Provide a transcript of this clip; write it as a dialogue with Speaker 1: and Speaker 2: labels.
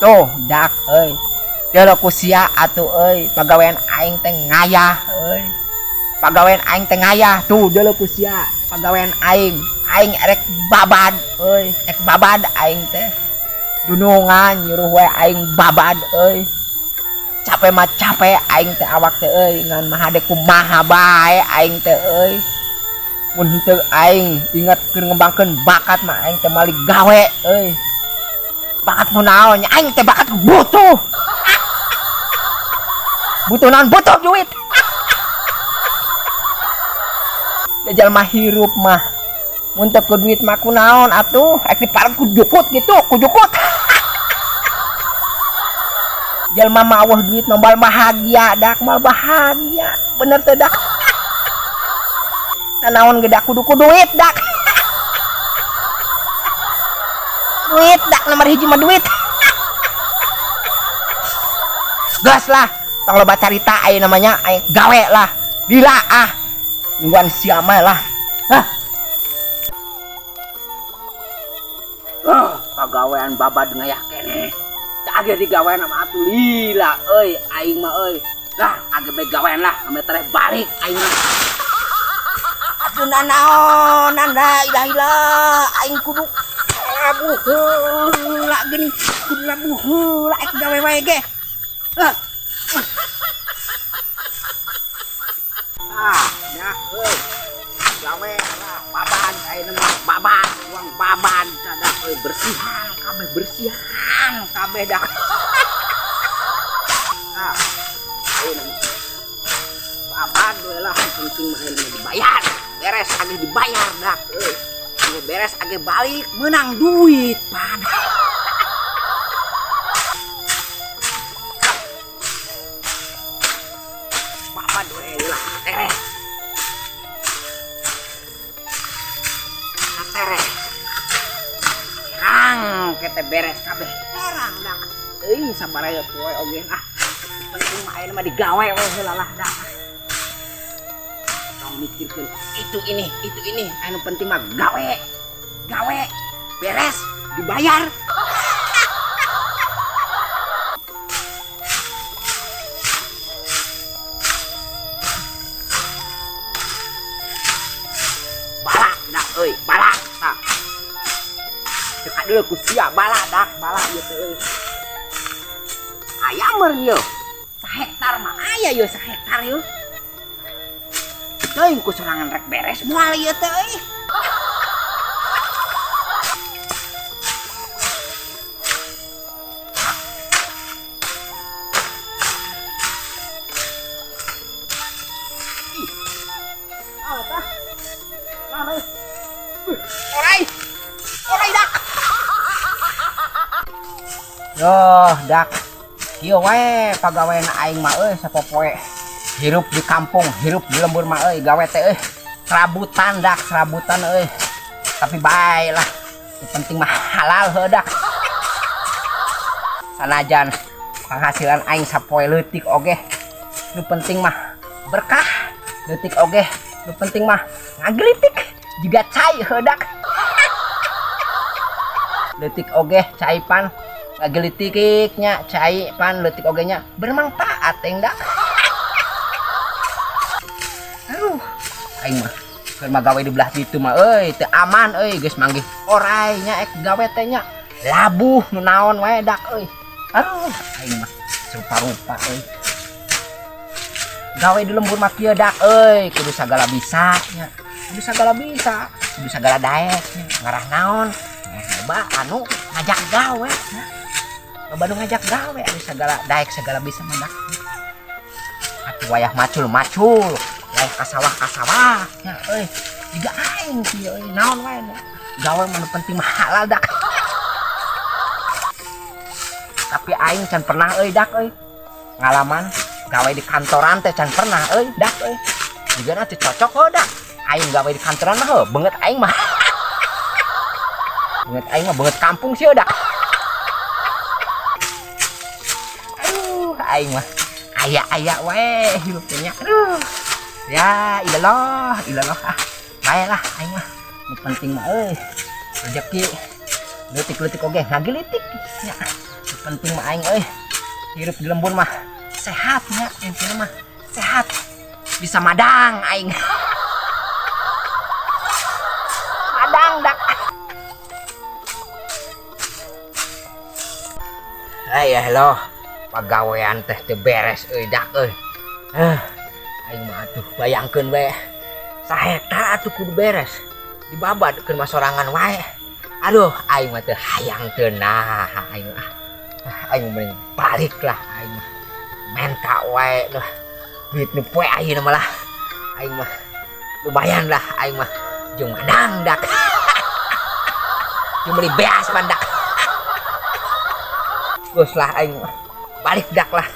Speaker 1: Tuh dak euy. Deuleu ku sia atuh euy, pagawean aing teh ngayah euy. Pagawean aing teh ngayah tuh deuleu ku sia. Pagawean aing, aing erek babad euy, erek babad aing teh. Dunungan nyuruh we aing babad euy. Capek mah capek aing teh awak teh euy, ngan mah hade kumaha bae aing teh euy. Mun henteu aing ingat keur ngembangkeun bakat mah aing teh mali gawe euy. Bakat nu naon nya aing teh bakat butuh. Butuh naon? Butuh duit. Da jalma hirup mah mun teu ku duit mah kunaon atuh, rek dipareng ku jukut gitu, ku jukut. Jalma mah eueuh duit mah moal bahagia dak, moal bahagia. Bener teu dak? Nanaon ge dak kudu ku duit dak. Duit dak nomor hiji mah duit. Gas lah, tong loba carita aya namanya, aya gawe lah. Lila ah. Nungguan sia mah lah. Hah. Pagawean babad ngayah keneh. Age digawean sama atuh lila euy aing mah euy. Lah age bae gawean lah ame tereh balik aing mah. Atuh nanaonan la ilaha illallah aing kudu labuh heula geuning kudu labuh heula ek gawe wae ge. Hah. Ah, nya euy. Gawe lah babad ayeuna mah babad, uang babad tada euy bersihan kabeh bersihan kabeh dah. Ah, ayeuna mah babad we lah penting mah ayeuna mah dibayar. Beres age dibayar dah euy. Age beres age balik meunang duit pan. Babad we lah tereh. Tereh. Terang kete beres kabeh. Terang dah. Euy sabar aya poe oge ah. Penting mah ayeuna mah digawe we heula lah dah. Tong mikirkeun itu ini, itu ini, anu penting mah gawe. Gawe beres dibayar. Balak dah euy, balak dah. Cekak deuleu ku sia balak dak, balak ieu teh euy. Aya meureun ieu. Sahektar mah aya ieu sahektar ieu. Teuing ku sorangan rek beres moal ieu teh euy. Ih. Ah, tah. Mana euy? Orai. Orai dak. Yoh, dak. Kieu wae pagawean aing mah euy sapopoe. Hirup di kampung, hirup di lembur mah euy gawe teh euy. Serabutan dak, serabutan euy. Tapi bae lah. Yang penting mah halal heuh dak. Sanajan penghasilan aing sapoe leutik oge. Nu penting mah berkah leutik oge. Nu penting mah ngagelitik juga cai heuh dak. Leutik oge cai pan ngagelitiknya cai pan leutik oge nya bermanfaat teh dak. Aduh, aing mah keur mah gawe di belah ditu mah euy teu aman euy geus manggih orai nya ek gawe teh nya labuh nu naon wae dak euy. Aduh, aing mah rupa-rupa euy. Gawe di lembur mah kieu dak euy, kudu sagala bisa nya. Kudu sagala bisa, kudu sagala daek nya. Ngarah naon? Loba anu ngajak gawe nya. Loba nu ngajak gawe anu sagala daek sagala bisa mah dak. Atuh wayah macul-macul, wayah kasawah-kasawah nya euy. Jiga aing kieu euy, naon wae nya. Gawe mah nu penting mah halal dak. Tapi aing can pernah euy dak euy. Ngalaman gawe di kantoran teh can pernah euy dak euy. Jiga teh cocok heuh dak. Aing gawe di kantoran mah heuh, beungeut aing mah. Beungeut aing mah beungeut kampung sih dak. Aduh, aing mah aya-aya wae hirup teh nya. Aduh. Ya ilallah, ilallah ah. Bae lah aing mah. Nu penting mah euy rezeki leutik-leutik oge ngagelitik nya. Penting mah aing euy. Hirup di lembur mah sehat nya, intinya mah sehat. Bisa madang aing. Madang dak. Ay, halo. Pagawean teh teu beres euy dak euy. Aing mah atuh bayangkeun we. Sahektar atuh kudu beres. Dibabad keun mah sorangan wae. Aduh, aing mah teu hayang teu nah aing mah. Aing mending balik lah aing mah. Menta wae lah. Duit nu poe ayeuna mah lah. Aing mah lumayan lah aing mah. Jeung madang dak. Jeung meuli beas pandak. Geus lah aing mah. Balik dak lah.